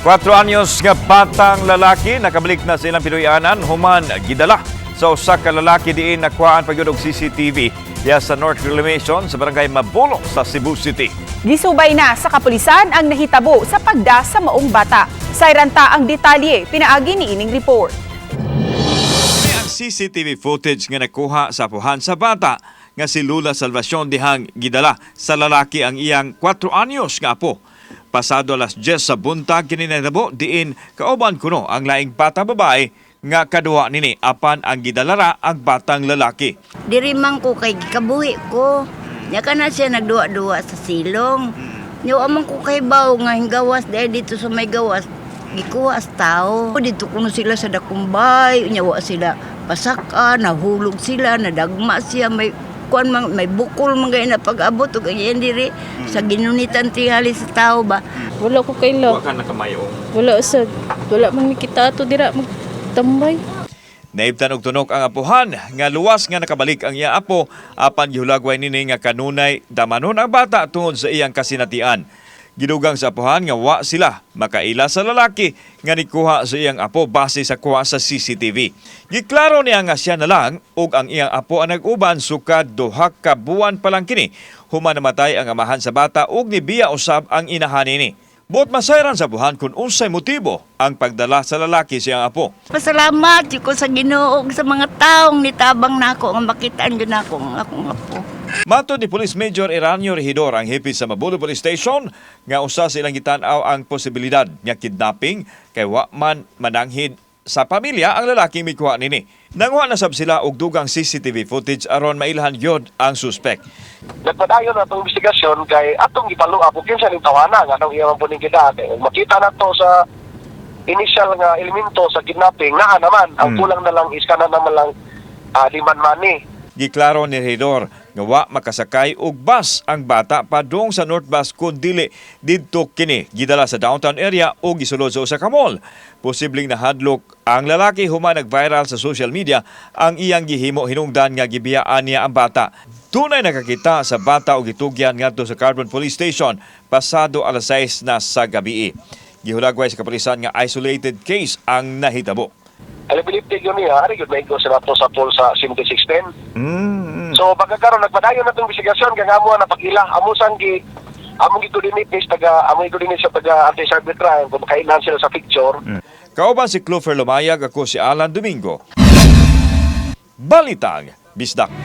4 anyos nga batang lalaki nakabalik na sa ilang pinuy-anan human gidala sa usa ka lalaki diin nakuhaan pa gyud og CCTV diha sa North Reclamation sa Barangay Mabolo sa Cebu City. Gisubay na sa kapulisan ang nahitabo sa pagda sa maong bata. Sayran ta ang detalye, pinaagi ni ining report. Kini ang CCTV footage nga nakuha sa apuhan sa bata nga si Lula Salvacion dihang gidala sa lalaki ang iyang 4 anyos nga apo. Pasado alas 10 sa buntag kini nahitabo diin kauban kuno ang laing bata babae nga kaduwa nini, apan ang gidalara ang batang lalaki. Diri man ko kay gikabuhi ko. Nya kana siya nagduwa-duwa sa silong. Nya wa man ko kay baw nga gawas dahil dito sa may gawas gikuha sa tao. Dito kuno sila sa dakumbay, nya wa sila pasaka, nahulog sila, nadagma siya, may kuan man, may bukol man gay na pag-abot ug ang diri sa ginunitan tingali sa tao ba. Wala ko kaila. Ka nakamayo. Wala sad. Wala man mi kita ato dira magtambay. Naibtan og tunok ang apuhan nga luwas nga nakabalik ang iya apo, apan gihulagway nini nga kanunay damanon ang bata tungod sa iyang kasinatian. Gidugang sa apuhan nga wa sila makaila sa lalaki nga nikuha sa iyang apo base sa kuha sa CCTV. Giklaro niya nga siya na lang ug ang iyang apo ang nag-uban sukad 2 ka buwan pa lang kini human namatay ang amahan sa bata ug nibiya usab ang inahan nini. Buot masayran sa apuhan kung unsay motibo ang pagdala sa lalaki sa iyang apo. Pasalamat jud ko sa Ginoo ug sa mga taong nitabang nako nga makitaan jud nako ang akong apo. Matod ni Police Major Eranio Regidor, ang hepe sa Mabolo Police Station, nga usa sa ilang gitan-aw ang posibilidad nga kidnapping kay wa man mananghid sa pamilya ang lalaking mikuha nini. Nanguha na sab sila og dugang CCTV footage aron mailhan gyud ang suspect. Nagpadayon na itong investigasyon kay atong gipalo up kung kinsa ning tawana nga nang iya man po ning gidaan. Eh, makita na to sa initial nga elemento sa kidnapping naa naman ang kulang na lang is kana naman lang demand money. Giklaro ni Regidor nga wa makasakay og bus ang bata padung sa North Bus kun dili didto kini gidala sa downtown area o gisulod sa usa ka mall. Posibleng nahadlok ang lalaki human nag-viral sa social media ang iyang gihimo hinungdan nga gibiyaan niya ang bata. Dunay nakakita sa bata og gitugyan ngadto sa Carbon Police Station pasado alas 6 na sa gabi. Gihulagway sa kapulisan nga isolated case ang nahitabo. Eligibility yun niya, ari gyud maigo sila to sa poll sa 7610. So pagkakaroon nagpadayon na itong investigasyon kay amo na pag-ila amo sang gi among gi-coordinate ni sa taga among gi-coordinate sa taga anti-cyber crime kung makailan sila sa picture. Kauban si Clover Lumayag, ako si Alan Domingo. Balitang Bisdak.